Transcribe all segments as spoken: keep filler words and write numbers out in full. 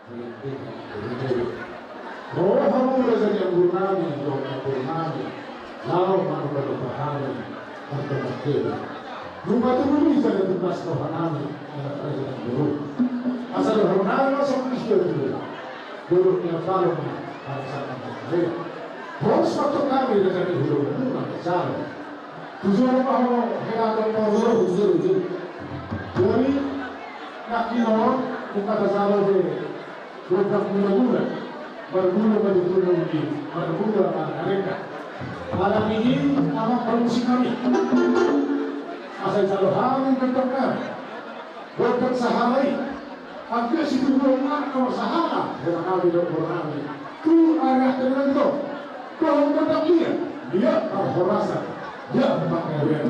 Ro hamu raja ni anggur nami dohot ni anggur nami, laho manopatop hami martonga tebo. Nunga tubu bisa na tunas roha nami anak raja ni anggur. Asa dohonon nami ma songon i tu dolok ni Ampalo ma, asa na mangkare. Horas ma antong hami raja ni hula-hula muna jalo. Tu jolo ma ho hela antong ma ho jolo, tu jolo, tu jolo. Jadi nangkin on, nunga tajalo be gondang mula-mula. Marmula ma di tunu i, marmula ma na rengga. Alani i amang parmusik nami, asa jalo hami gondang nami. Gondang sahana i. Angka situbuan anak na marsahala, hela nami dohot boru nami. Tu ari akhir nanti. Dohot gondang liat, liat parhorasan, liat panggabean.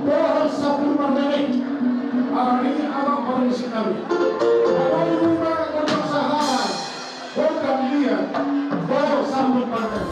Dohot sambut marnene. Alani i amang parmusik nami, boi ma gondang sahana. Gondang liat, dohot sambut marnene.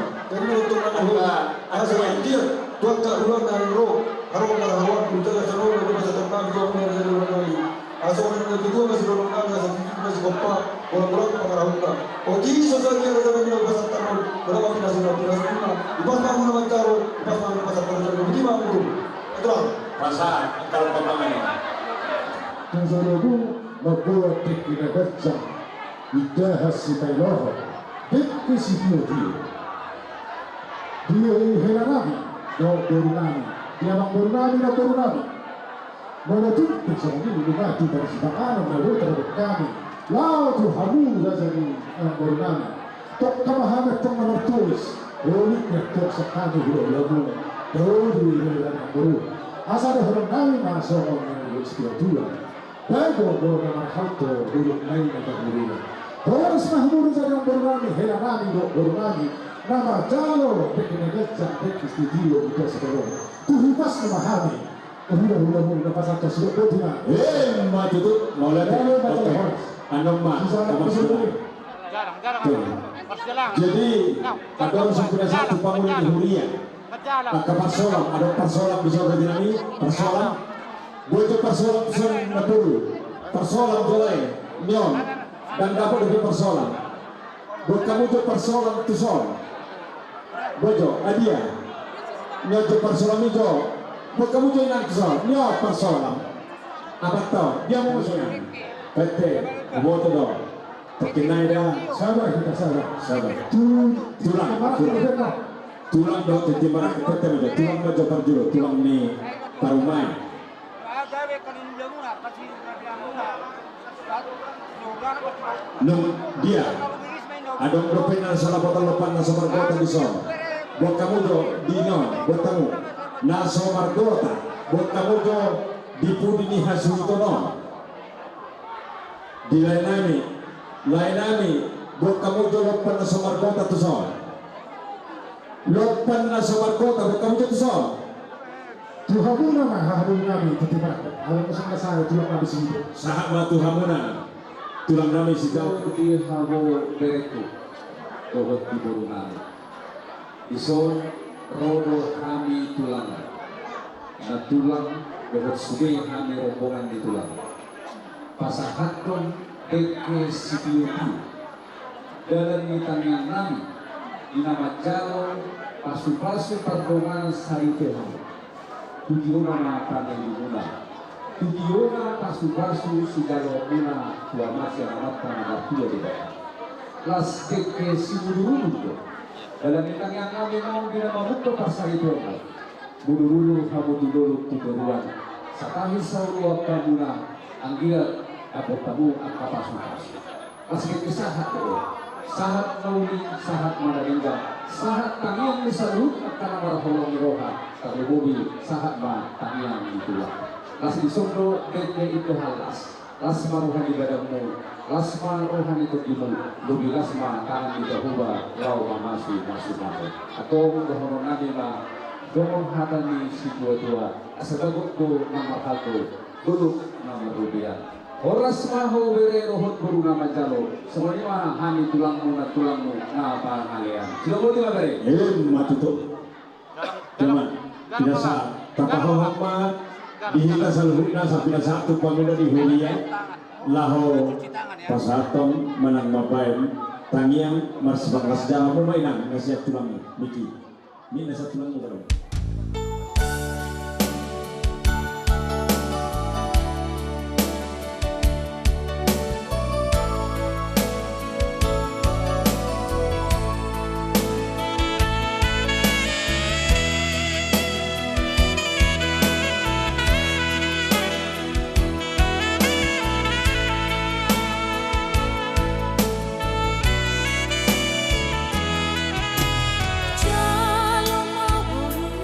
Jadi, untuk anak, asa, angka, dia, tuan tak ulang dari roh, harum marharuan, ujar, asa, roh, asa, tenang, tuan, dari, dari, dari. Asa, orang yang kedua, masih, orang, asa, tinggi, masih, kompak, orang, orang, pengarahunna. Oh, jadi, sosok dia, asa, dia, asa, tenang, berapa, pindah, sudah, pindah, sudah. Ipas, bangun, sama, taruh, ipas, bangun, sama, taruh, jadi, budi, bangun. Itulah. Rasa, kalau, pamangan, ini. Asa, roh, mamboan dengke na ganjang, indahan simailohon, dengke sitiotio. Di hela nami dohot boru nami, di amang boru nami dohot boru nami. Molo tung pe songon i nunga tu parsipanganon na boi tarbahen hami laho tu hamu raja ni amang boru nami. Tongka ma hami antong na martois, holik ni antong sian hami hulahula muna. Daodu i hela nami boru. Asa dohonon nami ma songon na nidok ni situatua. Bahen do na marhalto, dolok nai na marhurula. Horas ma hamu raja ni amang boru nami, hela nami dohot boru nami, na manjalo dengke na ganjang, dengke sitiotio, indahan simailohon. Tu hipasna ma hami hulahula muna, pasahat tu sidok botima. Emma tutu, mauliate. Oke. Annon ma. Jadi, adong songon na sahat tu pangula ni huria. Angka parsolam, adong parsolam di son raja nami, parsolam. Boi jo parsolam tu son na pola. Parsolam jo lae, nion. Ndang dapot dope parsolam. Buat hamu jo parsolam tu son. Boi jo, adia. Nion jo parsolam i jo. Buat hamu jo inang tu son. Nion parsolam. Apa tau? Dia mau maksudnya. Pete, boto do. Pakinai da. Sabar kita, sabar. Sabar. Tu-, tulang, tulang. Tulang do, jadi marah, kita, tulang ma jo parjolo, tulang ni parumaen. Nung dia. Adong dope na so dapotan lompan na so margota di son. Buat hamu jo di nion, buat hamu. Na so margota, buat hamu jo di pudi ni hasuhuton on. Di lae nami, lae nami, buat hamu jo lompan na so margota tu son. Lompan na so margota, buat hamu jo tu son. Tu hamuna ma haha boru nami, titi marangkat. Ala musim na sae, tulang nami sihite. Sahat ma tu hamuna, tulang nami sihite. Di hamu berengku, dohot di boru nami. Dison ro do hami tulang, na tulang dohot sude hami rombongan ni tulang, pasahathon dengke sitiotio, dalan ni tangiang nami, di na manjalo pasupasu pardonganan saripeon. Tutiona ma pangilumuna, tutiona pasupasu sijaloonmuna tu Ama sian Amanta na martua Debata. Las dengke simudurudur do. Dalan ni tangiang nami naung di na mamungka parsaripeon. Mudurudur hamu tu dolok tu toruan, satahi saur matua hamuna, anggiat dapot hamu angka pasupasu. Las dengke sahat do, sahat na uli, sahat ma na denggan, sahat tangiang ni saluhut angka na marholong ni roha, tarlumobi sahat ma tangiang ni tulang. Las dison do dengke indahan las. Las ma roha ni badanmu, las ma roha ni tondimu, lobi las ma tangan ni Jahowa laho mamasumasu hamu. Antong dohonon nami ma, dohot hata ni situatua, asa bagot do na marhalto, dolok na marrobean. Horas ma ho bere dohot boru na manjalo, songon i ma hami tulangmu nantulangmu na pangalean. Sidok boti ma bere. Emma tutu. Ima, pinasahat, tapahohom ma di hita saluhutna asa pinasahat tu pangula di huria, laho pasahathon manang mambahen tangiang marsipangkas. Jalo hamu ma inang, na sian tulangmu, Miki. Ni na sian tulangmu, Bro. Jalo ma boru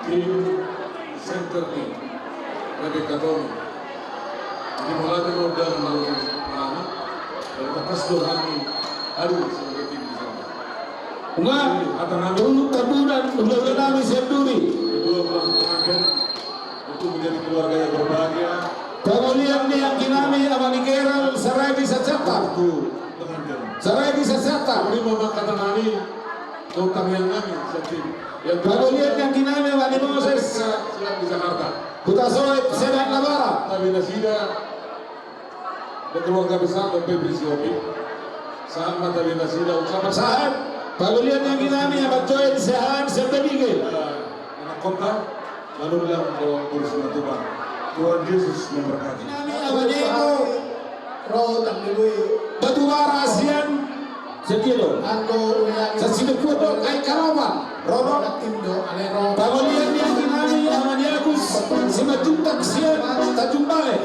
Tim center ni Rebecca Toni. Jadi mauliate ma undangan na uli, dan tangkas do hami hadir sebagai tim di sana. Unang, hata nami, tu Tambunan, hulahula nami sian Duri. Kedua belah tangan, untuk menjadi keluarga yang berbahagia. Pangolian ni anggi nami, Ama ni Gerald, Sarabi Sajatar. Untuk pengantin. Sarabi Sajatar. Terima kasih nami. Tongtong yang nami, saksi. Yang pangolian ni anggi nami, Ama ni Moses. Surat di Jakarta. Hutasoit, Semak Labara. Tapi nasida, dan keluarga besar dan P P C O P. Sahat ma tabi nasida ucapan. Sahat. Pangolian ni anggi nami, Ama Joel Sehan, Sendabige. Eh, anak kota, lalu bilang bahwa kursi Tuhan. Tuhan Yesus memberkati. Nami, Ama ni Eko. Ro, tang di lui. Batubara sian. Setia do. Anggo ulian. Sasida kuat do, ai karoban. Roro. Tim do, ale ro. Pangolian ni anggi nami, Ama ni Agus. Simanjuntak sian Tanjung Balai.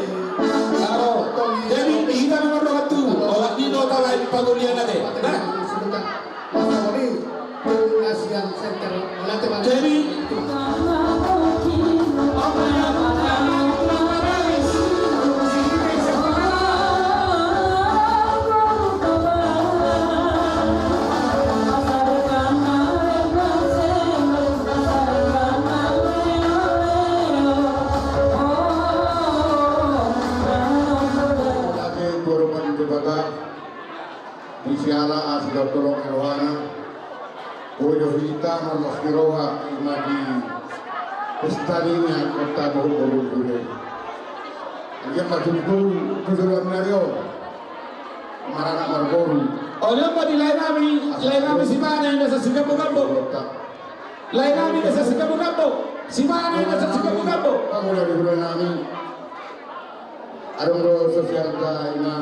Aro. Jadi, di hita memang ro tu. Olat ni do talai pangolian ate. Nah. Pangoli. Pangoli. Sian center. Jadi, Disiala asi do tolong ni rohana. Boi do hita marlas ni roha ima di pesta ni angka boru-boru. Ia ma tutu tu joloan ni ari on. Maranak marboru. Olo ma di lae nami, lae nami si Bana inda sasingkap bukan bo. Lae nami inda sasingkap bukan bo. Si Bana inda sasingkap bukan bo. Kamu dari bulan nami. Adong do sosial ta ima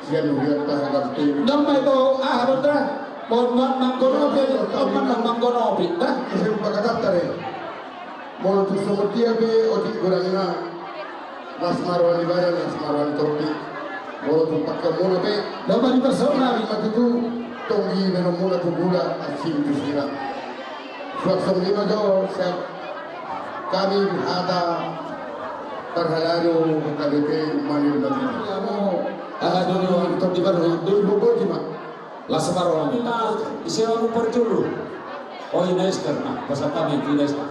sian Hurianta Hagarti. Dong ma ito, ah, adong da. Mau ma-, manggonopi, oh, ma-, manggonopi, da. Ise umpakatanta re. Molo tung songon dia pe, otik gorangna. Las ma roha ni badan, las ma roha ni tondi. Molo tung pangkeonmuna pe. Dong ma di persona. Ma tutu, tonggi menomuna tu gula, asin tu sira. Suang songon i ma jo, siap. Hami hata parhalado H K B P Manil Madina. Aha do di baru do di bobo di ma. Las ma roha. Ise ma mu parjolo. Oh, ina Ester, nah, pasal kami tu ina Ester.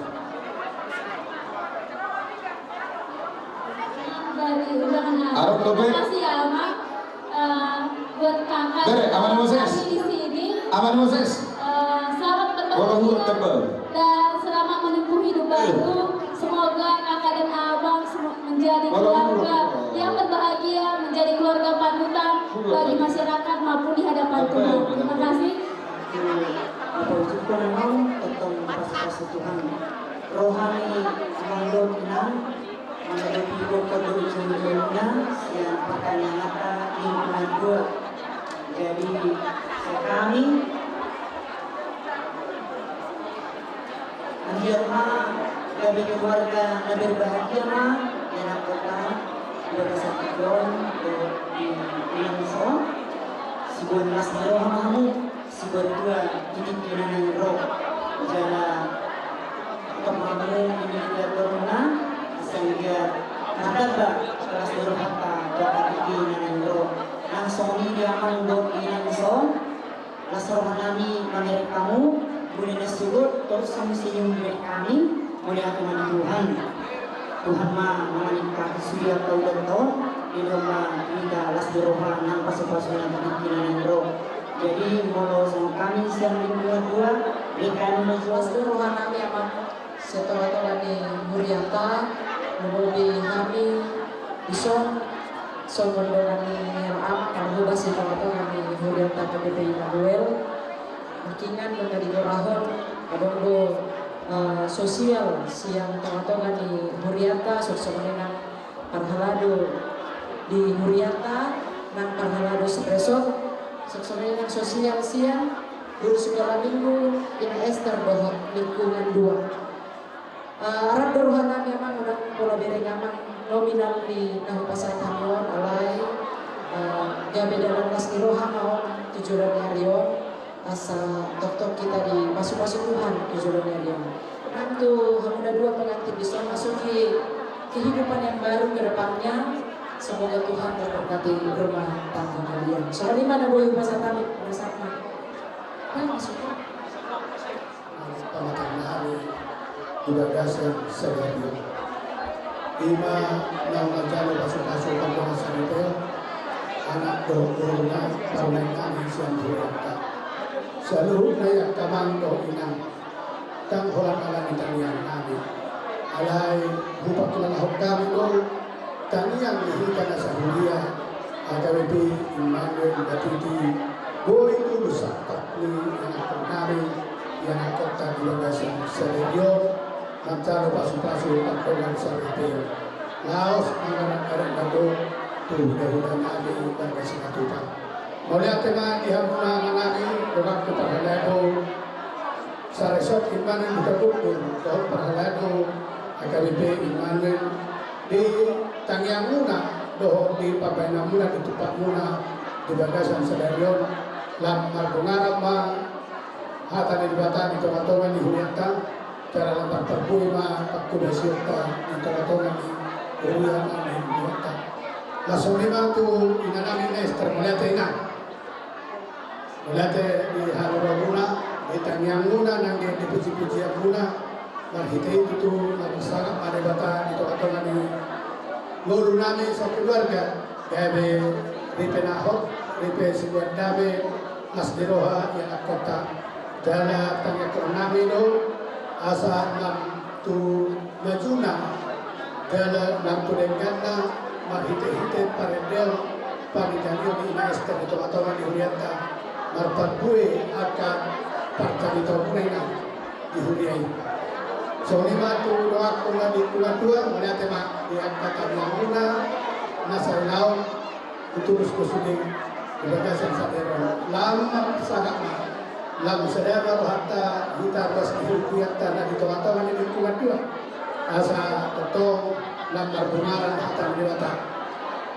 Dari undangan. Arok dope. Terima kasih ya, Ama. Eh, buat kakak. Bere, Ama ni Moses. Kami di sini. Ama ni Moses. Eh, selamat berbahagia. Wala hurut tebal. Dan selamat menempuh hidup baru. Semoga kakak dan abang semua menjadi keluarga yang berbahagia, menjadi keluarga panutan bagi masyarakat maupun di hadapan Tuhan. Terima kasih. Apa ucapkan memang tentang pas-pas Tuhan. Rohani manggon inang. Mangadopi gokhon dohot jolojolona sian partangianganta Minggu na dua. Jadi, sian hami, anggiat ma gabe keluarga na berbahagia ma di anak kota, di bagasan tingki on, dohot di inang ni son, siboan las ni roha ma hamu. Siboan tua di tingki na naeng ro. Jala tong hamu di tingki na naeng ro, asa anggiat martamba las ni rohanta tu angka tingki na naeng ro. Nang songon i di amang dohot di inang ni son, las roha nami mamereng hamu, mauliate ma suhut, torus hamu senyum di hami. Mauliate ma di Tuhan. Tuhan ma na maningkatkan sude angka ulaonta on, dido ma hita las ni roha nang pasupasu na di tingki na naeng ro. Jadi molo songon hami sian Minggu na dua, di kami na jo las ni roha nami amang, sian tongatonga ni hurianta, molo di hami dison, songon dongan ni amang, marhobas di tongatonga ni hurianta P P P Immanuel. Nangkiningan nunga digorahon, adong do, eh, sosial sian tongatonga ni hurianta, songon i nang parhalado di hurianta, nang parhalado resort, songon i nang sosial sian guru sekolah minggu, ina Ester dohot lingkungan dua. Eh, rap do roha nami amang, unang pola bereng amang nominal ni na hupasahat hami on, alai, eh, gabe dalan las ni roha ma on tu joloan ni ari on, asa tongtong hita dipasupasu Tuhan tu joloan ni ari on. Nang tu Dua pengantin bisa masuk di kehidupan yang baru ke depannya. Semoga Tuhan memberkati rumah tangga kalian. Songon i ma na boi hupasahat hami, pasahat ma. Mana masuknya? Pamatang nami di bagasan sadari on. Ima naung manjalo pasupasu pardongan saripeon, anak dohot boru na parumaen nami sian hurianta. Saluhutna i angka amang dohot inang. Ndang holan ala ni tangiang nami. Alai hupangkilalahon hami do tangiang ni hita na sahuria H K B P Immanuel Batiti, boi tulus sangkap ni ianakhon nami, ianakhonta di bagasan sadari on, manjalo pasupasu pardongan saripeon. Laos mangarangaran na tong tu hulahula nami Warga Simatupang. Mauliate ma di hamuna amang nami, donganku parhalado, Saresort Immanuel Hutagogo, dohot parhalado H K B P Immanuel, di tangiangmuna dohot di pambahenanmuna, di tumpakmuna di bagasan sadari on, lam marbungaran ma hata ni Debata di tongatonga ni hurianta, jala lam marparbue ma panghobasionta di tongatonga ni huria nami di hurianta. Laos songon i ma tu ina nami Ester, mauliate ina. Mauliate di haluaonmuna, di tangiangmuna nang di pujipujianmuna, marhite i tutu na marsangap ma Debata di tongatonga ni ngolu nami sakeluarga, gabe ripe na hot, ripe sibuat dame, las ni roha ianakhonta. Jala tangiangkon nami do asa nang tu majuna jala nang tu dengganna marhitehite parendeon paningalion ni ina Ester di tongatonga ni hurianta, marparbue angka parcaritaonmuna ina di huria i. Songon i ma tu donganku na di Lingkungan Dua, mauliate ma di angka tangiangmuna na sarilaon. Hutulusna sude di bagasan sadari on. Lam marsangap ma, lam sada ma rohanta, hita ruas ni hurianta na di tongatonga ni Lingkungan Dua, asa tongtong lam marbungaran hata ni Debata.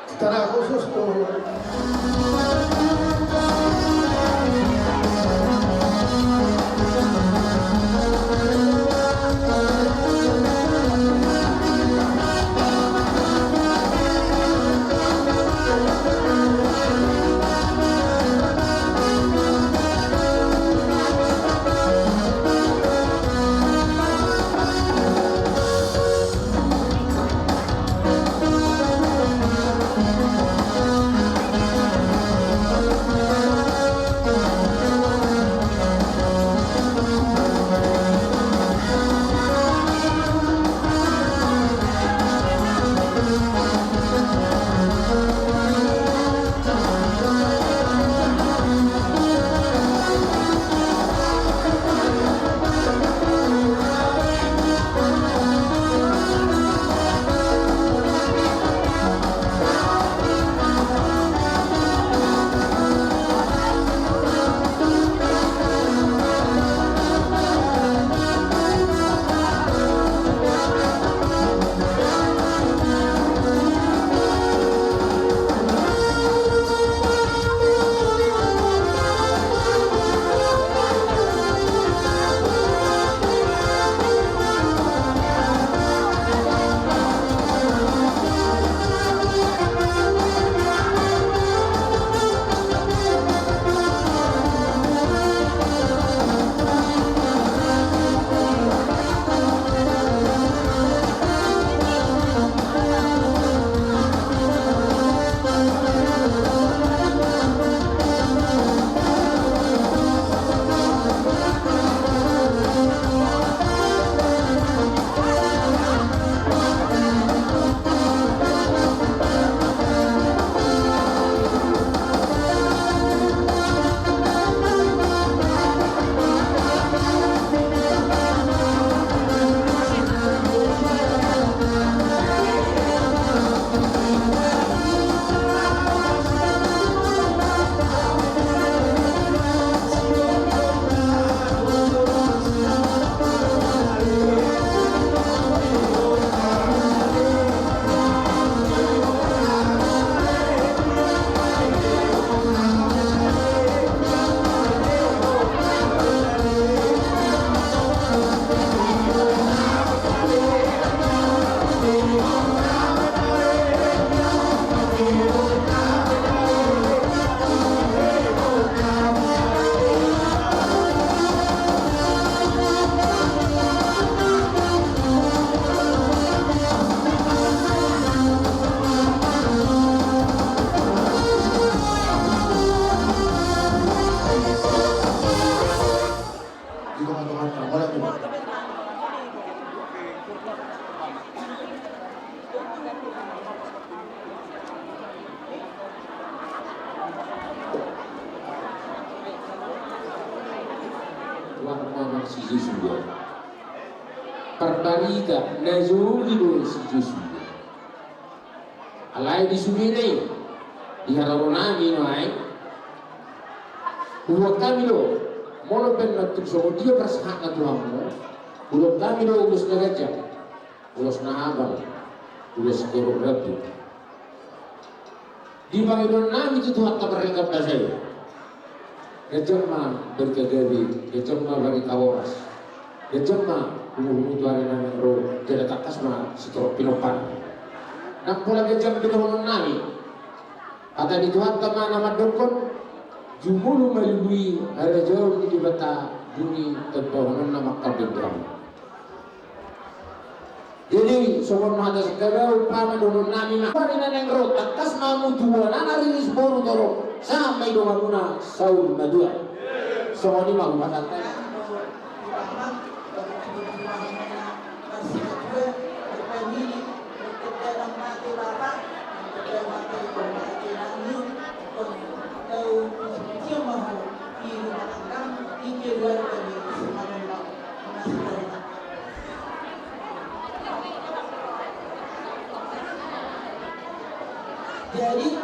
Secara khusus tu Parbarita na jolo i do si Josua. Alai di sudena i, di haroro nami nuaeng, huboan hami do, molo pe na tung songon dia parsahatna tu hamu, huboan hami do ulos na ganjang, ulos na abal, ulos gorok rambu. Di pangidoan nami tu Tuhanta pardenggan basa i, ganjang ma barita gabe, ganjang ma barita horas, ganjang ma humuhumu tu ari na naeng ro, jala tangkas ma sitorop pinompar. Ndang pola ganjang be dohonon nami. Hata ni Tuhanta ma na mandokkon, jumolo ma lului harajaon ni Debata, dung i tambahononna mangkapingkaping. Jadi songon hata singkatna, umpama dohonon nami ma, ari na naeng ro, tangkas ma hamu tu bona na riris boru torop, sahat ma i donganmuna saur matua. Songon i ma hupasahat. Jadi,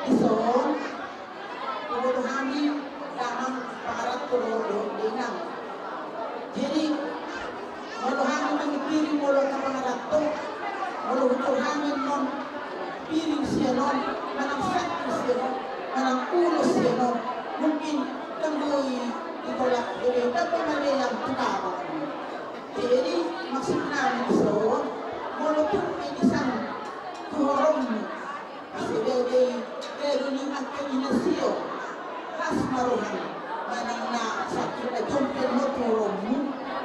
dison, huboto hami damang pangaranto dohot, dohot inang. Jadi, molo hami mangiring, molo na pangaranto, molo hutor hami annon piring sian on, manang sangkir sian on, manang ulos sian on, mungkin ndang boi ditolak, jadi ndang boi malean tu kabang. Jadi, maksud nami dison, molo tung pe disan tu horongmu, sebagai galu ni angka ina sio, las ma roham, manang na sangkir atom pe annon tu horongmu,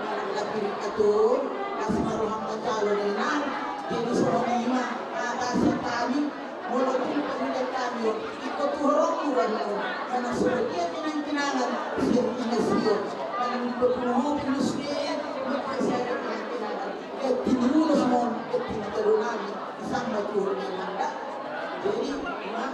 manang na piring atom, las ma roham manjalo na inang. Jadi songon i ma hata sian hami, molo tung pe huida hami on, ingkon tu horongmu do annon, manang songon dia pinangkinangan sian ina sio, manang ingkon tu horongmu do sude, maka sada pinangkinangan. Ganti ni ulos ma on, ganti ni jalo nami, isang ma tu horongmu da. Jadi, ima.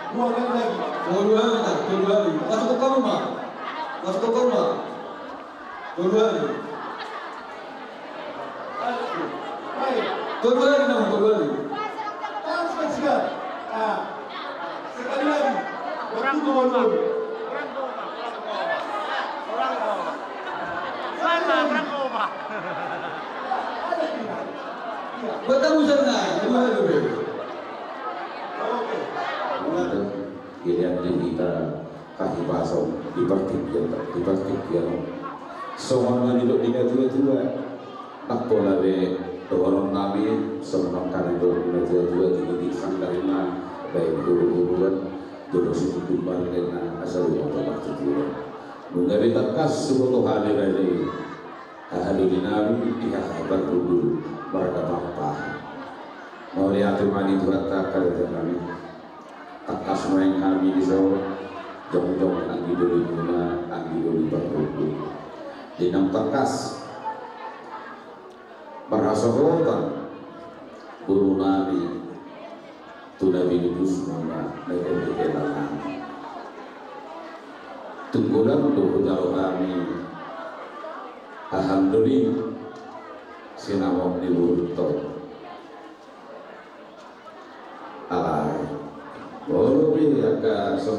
Dua kali lagi. Dua, dua kali, dua, dua kali. Masuk ke rumah. Masuk ke rumah. Dua, dua kali. Dua, dua kali, dua, dua kali. Sekali lagi. Orang Goma. Orang Goma. Bertemu sana. Dua, dua kali. Gilian di hita hahipason di partingkian, di partingkian. Songon na nidok ni natuatua, ndang pola be dohonon nami, songon na nidok ni natuatua, di sanggar na baen huruhuruan, jolo situtu marga na asa di oto partingkian. Nunga be tangkas huboto hami raja i. Hahadoli nami di haha parhundul marga Pakpahan. Mauliate ma di Tuhanta, raja nami. Tangkas nuaeng hami dison jongjong anggi dolimuna, anggi doli parhundul. Di naung tangkas marhasohotan boru nami tu na binubusmuna na gabe hela nami. Tung godang do hujalo hami hahandoli sinamot ni boruta on. Alai molo pe angka so,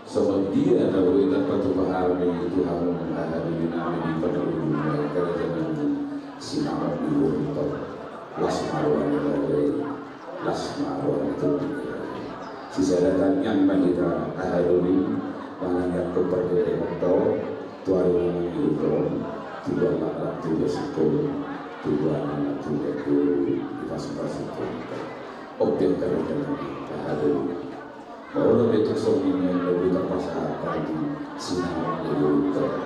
songon dia na boi tarpatupa hami tu hamu hahandoli nami di parhundul, raja nami, sinamot ni boruta on. Las ma roha ni raja i. Las ma roha ni tondi. Sisada tangiang ma hita hahadoli manangiangkon pargellengonta on tu ari na mangihut on, tubuan laklak, tubuan singkoru, tubuan anak, tubuan boru, dipasupasu Tuhanta. Oke, raja nami, hahadoli. Molo pe tung songon i na boi tarpasahat hami sinamot ni boruta on,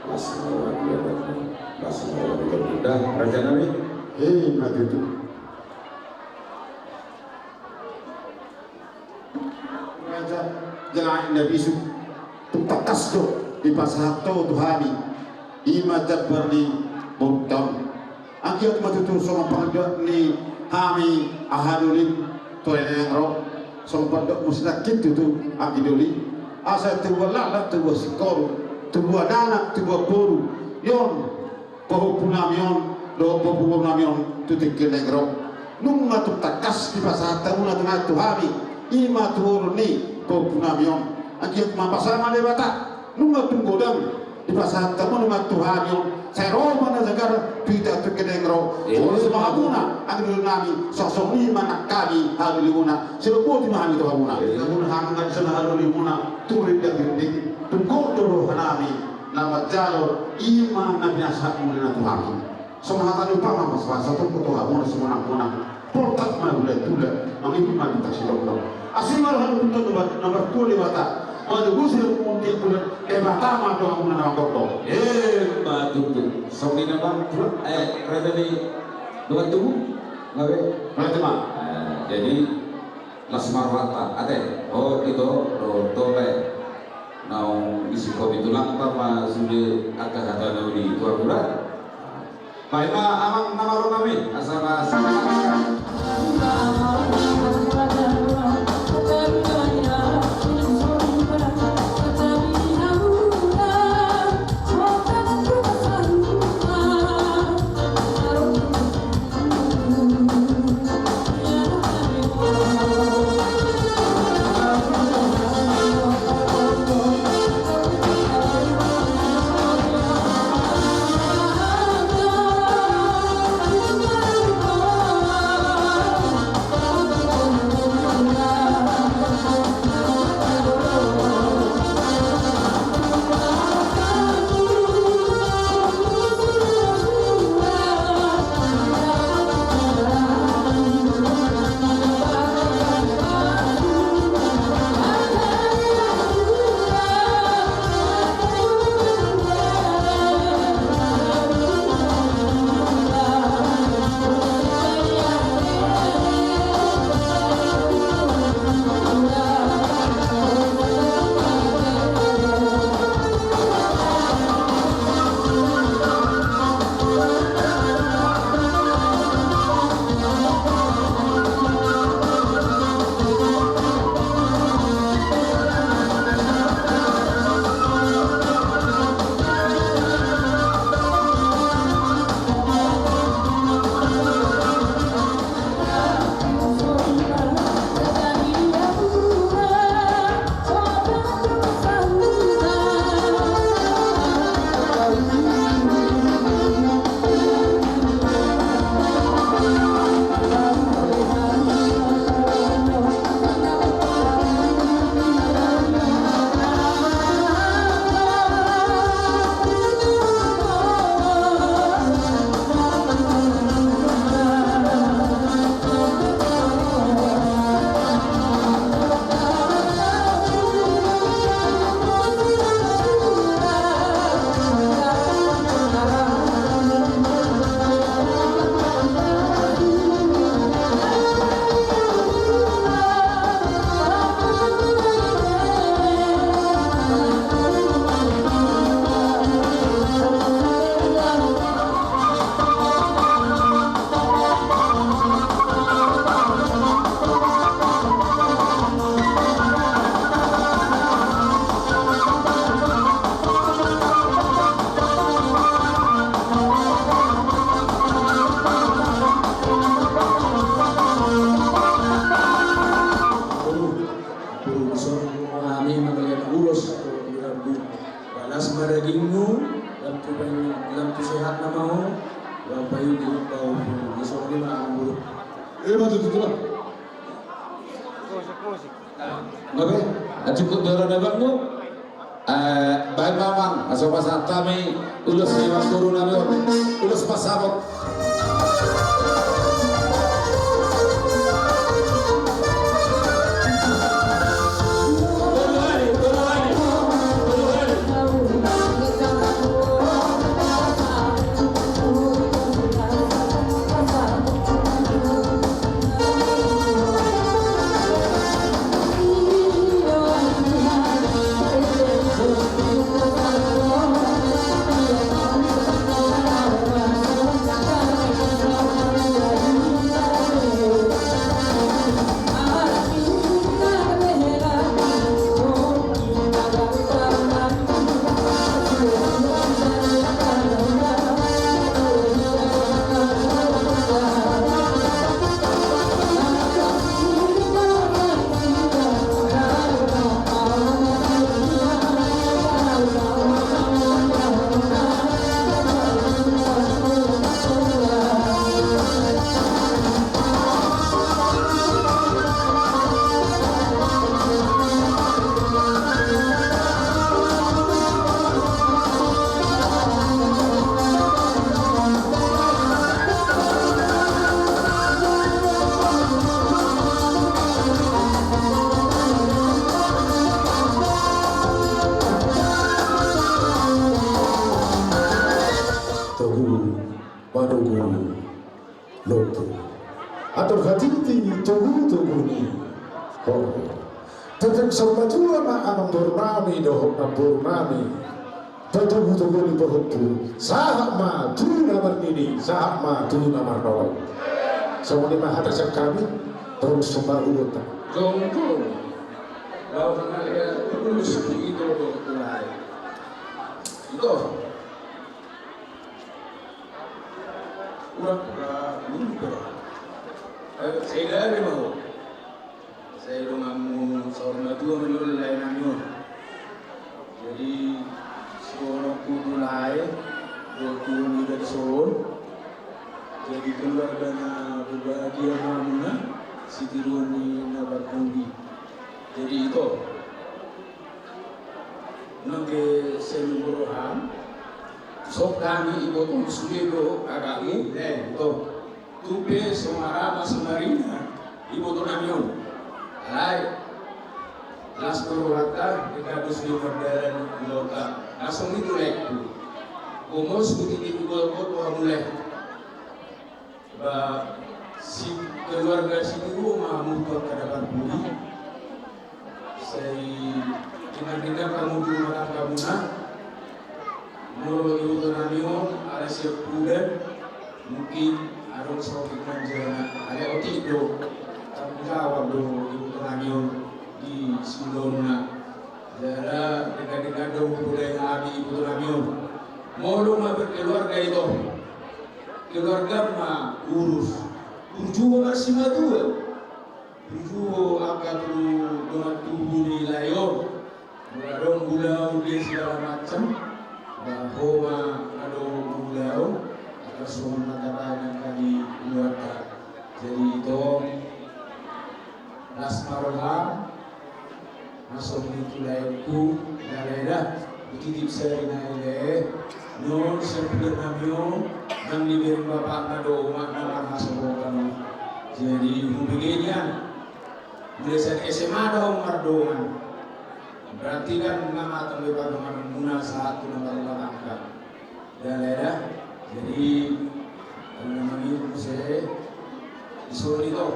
las ma roha ni raja nami, las ma roha ni tondi, raja nami. Eh, ima tutu. Raja, jala na bisuk, tung tangkas do dipasahat ho tu hami, ima jambar ni boruta on. Anggiat ma tutu songon pangidoan ni hami hahadolim tu na naeng ro, songon pandok muse nangkin tutu anggi doli, asa tubuan laklak, tubuan singkoru, tubuan anak, tubuan boru, i on pahompu nami on dohot pahompu boru nami on tu tingki na naeng ro. Nunga tung tangkas dipasahat hamuna tu hami, ima tu boru ni pahompu nami on. Anggiat ma pasahat ma Debata, nunga tung godang dipasahat hamuna tu hami on, sai ro ma na jagar tu hita tu tingki na naeng ro. Molo so ma hamuna anggi doli nami, songon i ma nang hami hahadolimuna, sai boti ma hami tu hamuna. Hamuna hami na dison hahadolimuna, tung rindang rinding, tung gok do roha nami na manjalo ima na pinasahatmuna tu hami. Songon hata ni umpama ma, sahat tu hamuna songon nang monang, poltak ma bulan tulan, mangihut ma bintang sindokdok. Asi ma roha ni bulan tulan, na martua Debata, mangurusi roha ni bulan, Debata ma dohot hamuna na manggokgok. Ima tutu. Songon i ma, eh, raja ni dongan tubu. Ngabe? Raja ma. Eh, jadi las ma rohanta ate. Oh, ito, do tole. Naung isi kopi tulangta ma sude angka hata na uli tu hamuna. Baen ma amang na malo nami, asa ma Songon hami mangaliat ulos tu rambu. Balas ma dagingmu, lam tu bayu, lam tu sehat nama ho, lam bayu di bau. Songon i ma amang boru. Eh, maju tu tulang. Gabe, ah, cukup jolo na bangmu. Eh, baen ma amang, asa pasahat hami ulos ni amang boru nami on, ulos pasamot. Togu manogu lombu. Atur hatiti togutogu ni horbo. Tetap saur matua ma amang boru nami dohot namboru nami. Patogutogu ni pahompu. Sahat ma tu na marnini, sahat ma tu na marnono. Songon i ma hata sian hami, torus sombal ugot ta. Jongjong. Laos na ia, terus di itu, itu. Urang pura lupa. Eh, saya dari mau. Sai donganmu saur matua ma nion lae nami on. Jadi songon on tu lae, dohot tu on di gadis on. Jadi keluarga na berbahagia ma hamuna, sitiruon ni na parpudi. Jadi ito. Nangge sai molo roham, songon hami ibotom sude do kakakmu, eh, ito. Tung pe so marama so marina iboto nami on. Alai las do rohanta, denggan do sude mardalan ulaonta. Na songon i do laengku. Gomos do tingki tu bolon on tu hamu lae. Ba si keluarga sitiruon ma hamu tu angka na parpudi. Sai denggan-denggan hamu di rumah tanggamuna. Molo iboto nami on ala siap bulan, mungkin adong sorotik manjana, alai otik do tanggung jawab do iboto nami on di siulaonna. Jala denggan-denggan do mupodai hami iboto nami on. Molo ma berkeluarga ito, keluarga ma urus, burju ma marsimatua. Burju angka tu dongan tubu ni lae on. Molo adong ulaon di segala macam, ba ho ma na do ulaon, atas songon na tabaen angka di ulaonta. Jadi ito, las ma roham, na songon i tu laengku, na lae da, hutitip sari na i lae. Non sian pudar nami on, nang dibereng bapakna do umakna marhasohotan on. Jadi hubege nian. Mulai sian S M A do mardongan. Berarti kan nga matang be pardonganmuna sahat tu na marrumah tangga. Dah lah ya. Jadi kalau memang itu saya disuruh itu.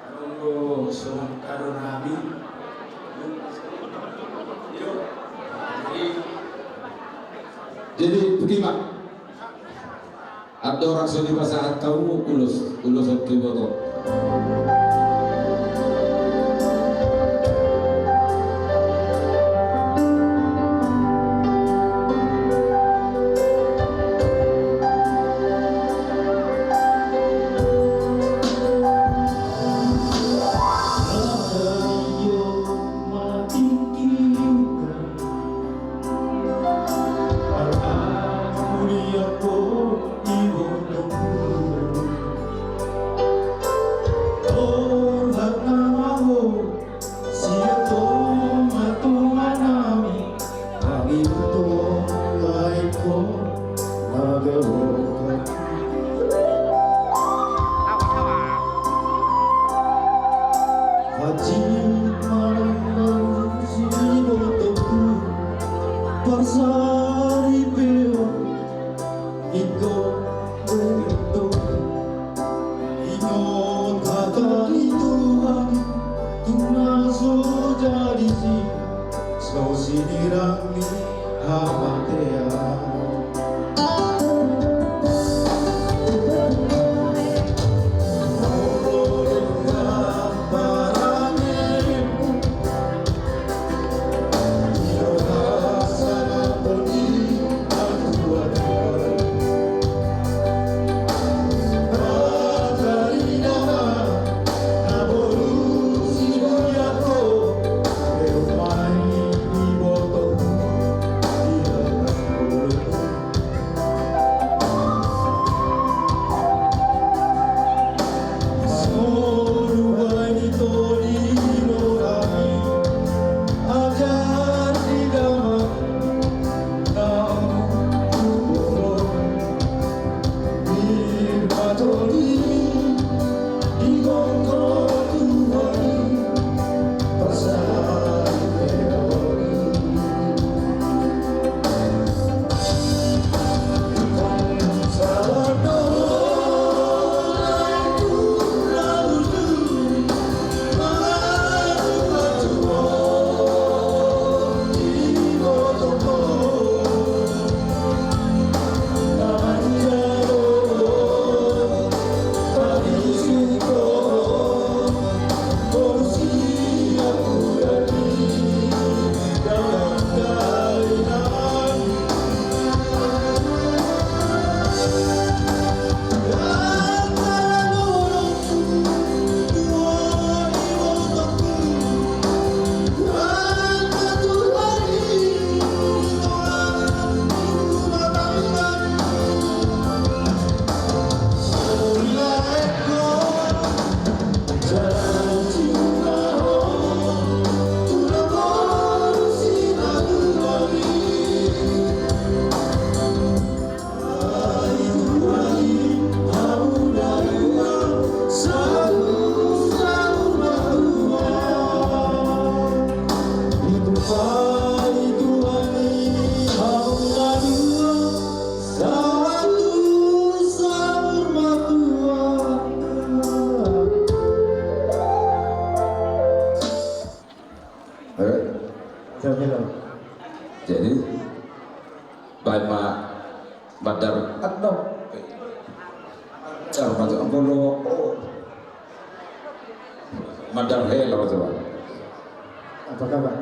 Kalau songon kado nami. Jadi, jadi begini, Pak. Andorang so dipasahat hamu ulos, ulos on tu iboto. Jadi si so sinirang ni hamatean. Eh? Jadi, baen ma mandar, anu, jar ma jo, anggo lo, oh. Mandar hela ma jo. Apa kabar?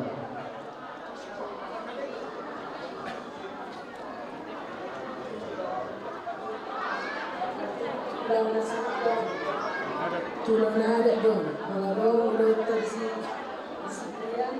Tulang na adat do, molo adong do tradisi di Sipilian,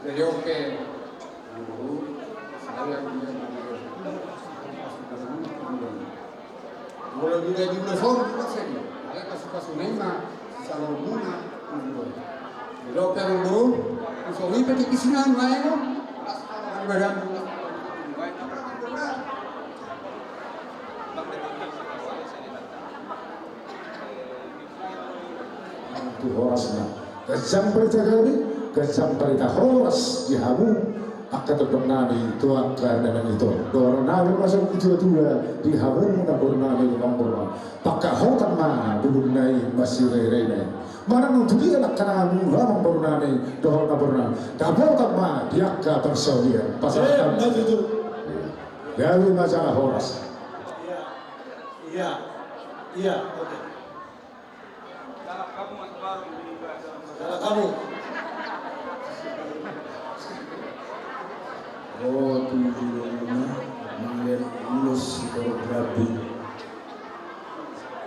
Jadi, oke. Molo di na di ulos on, ulos sadia. Alai pasu-pasu na i ma sisala umbuna. Jadi, oke, amangboru. Uso i pe tipi sinan lae, no? Las, las, las. Tu horas ma. Ganjang barita gabe, ganjang barita horas di hamu. Angka tondong nami tu angka na naeng ito, dohonon nami ma songon tu tua-tua di hamu na boru nami, di hamu na boru nami. Pangkahot ma bulung nai masirere nai. Manang tu dia na angka na hamu na boru nami, dohot na boru nami. Dapotan ma di angka parsaulian. Pasahat. Eh, na tutu. Gabe ma jala horas. Iya. Iya. Iya, oke. Galak hamu. O, tu jolo muna, mangalean ulos sitorop lambung.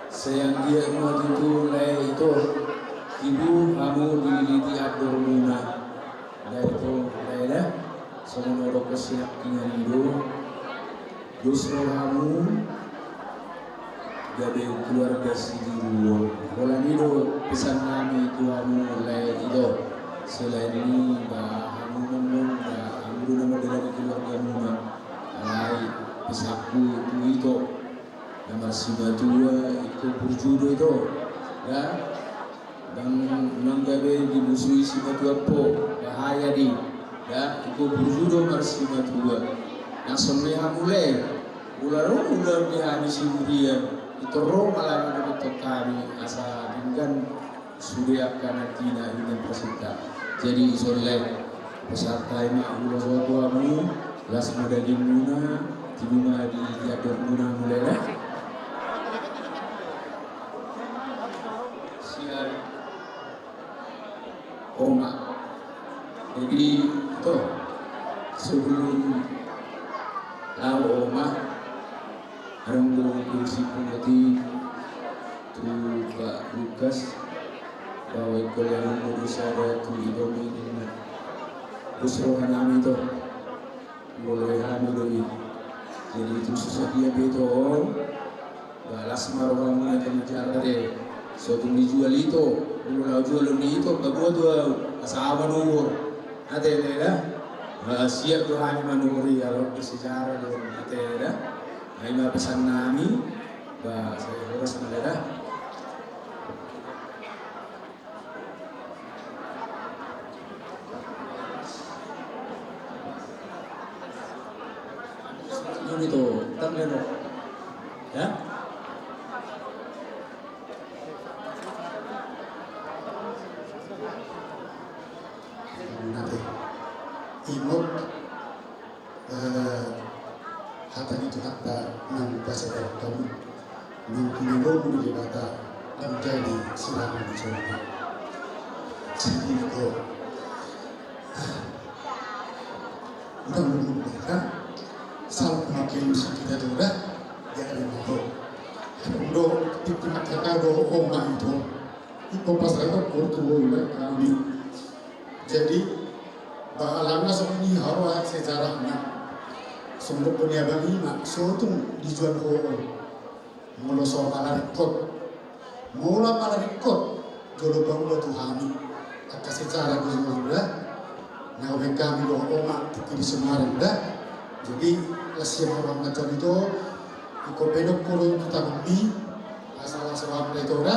Sai anggiat ma tutu lae ito, tibu hamu dililiti andor muna. Lae ito, lae da. Songon na hudok sinangkiningan i do. Dos rohamu gabe keluarga sitiruon. Holan i do pesan nami tu hamu lae ito. Selain i ba hamu manggon ba hamu do na mandalani keluarga muna. Alai pesanku tu ito, na marsimatua ingkon burju do ito. Ya. Ndang, ndang gabe dimusui simatuam po, bahaya di. Da, ingkon burju do marsimatua. Nang songon i hamu lae, molo ro, molo di hami siburian, pintor ro ma lae mandapothon hami, asa denggan sude angka nantina ingan pasinta. Jadi ison lae, pasahat hami ma ulos on tu hamu, las ma dagingmuna, tibu ma di andormuna hamu lae. Sian Oma. Jadi, to, sebelum laho Oma, adong do puji pungoti tu Pak Lukas, bahwa ingkon lehonon do sada tu iba muna. Dos roha nami to. Molo hami do i. Jadi tu so sadia pe ito on, ba las ma rohamuna ito, na jala ate. So tung dijual ito, molo laho jualon ni ito, ba boha tu au, asa au manuhor. Ate da. Ba siap do hami manuhor i, alai pe sejarah do, ate da. Ai ma pesan nami, ba sai horas ma da. Ini tuh, tang dia tuh. Ya? Nanti. Imut. Eh, hata ni Tuhanta na hupasahat hamu, na hupinangido hamu di Debata, ndang jadi silangan ni jolma. Jadi ito, ah, ndang mungkin kan, salah memakai musik kita tu da, jadi ito. Ndo, titik kata do, Oma ito. Ito pas ito, portu, kami. Jadi, ba alana songon i haroa sejarahna. Songon dok ni abang i ma, so tung dijual ho on. Molo so pala ringkot. Molo pala ringkot, jolo paula tu hami. Angka sejarah do jolo da. Na hubaen hami do ho ma, tingki di Semarang da. Jadi, las ia ma roham macam ito. Ingkon pe dok ho do tu tanganmi. Asal-asal apa ito da.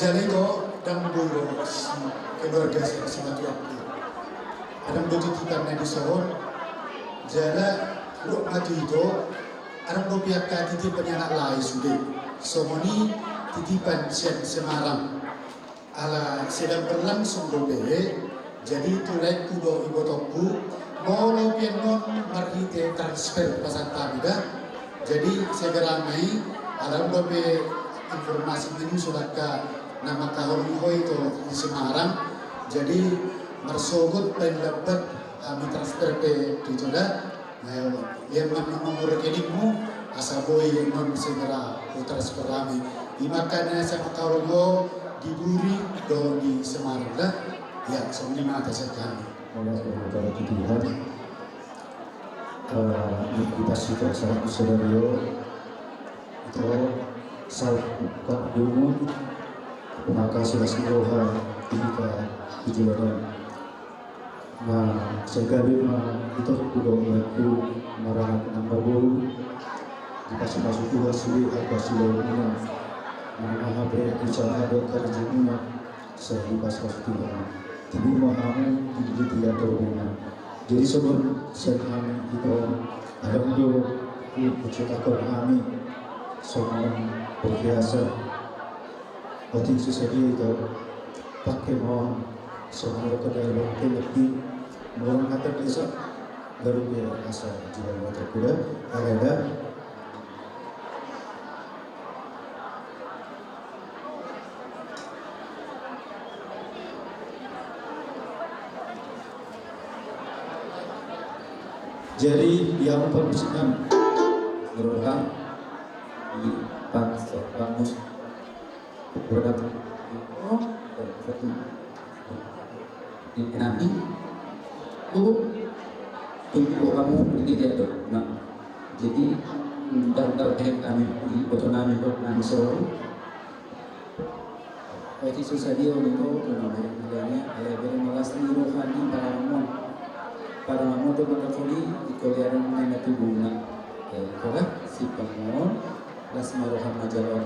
Jala ito, ndang boi do keluarga sian simatua i. Adong do titipan na dison, jala hudok ma tu ito, adong dope angka titipan ni anak lae sude. Songon i titipan sian Semarang. Ala sedang berlangsung dope, jadi tu laengku dohot ibotongku, molo pe annon marhite transfer pasahat hami da. Jadi segera ma i, adong dope informasi menyusul angka na mangkaholongi ho ito di Semarang, Jadi, marsogot baen lambat hami transfer pe tu jolo da. Ia ma na nomor rekeningmu, asa boi non segera hutransfer hami. I ma angka na sian Makaurung, di Buri dohot di Semarang da. Ia, songon i ma hata sian hami. Mauliate ma tu Tuhan. Eh, di pas situasi saudara, ito, saut hata dongan, mauliate las ni roha di hita di joloan on. Nah, sai gabe ma ito, hudokkon tu marangkup na marboru, dipasupasu Tuhan sude angka siulaonmuna, manang aha pe usaha dohot karejamuna, sai dipasupasu Tuhan. Tibu ma hamu di, di, di andormuna. Jadi songon sian hami, ito, adong do, uh, hucetakhon hami songon perhiasan. Otik so sadia, ito, pake ma on songon rokok dalam, ito, lebih murah kata desa, baru dia asa jual motor kuda, ada, ada. Jadi, ia ma parmusik nami. Berorang di pas, pas musik. Berorang. Oh, satu. Di nami. Oh, tunggu kamu ini dia tuh. Nah, jadi, ntar, ntar, eh, kami, foto nami, foto nami, sorry. Otik so sadia, ito, tu na marnilai, alai bere ma las ni roha ni parumaen on. Parumaen on do mandok hami, ingkon diadopi na tubuna. Ia, ito lah, si parumaen on, las ma roham manjalo.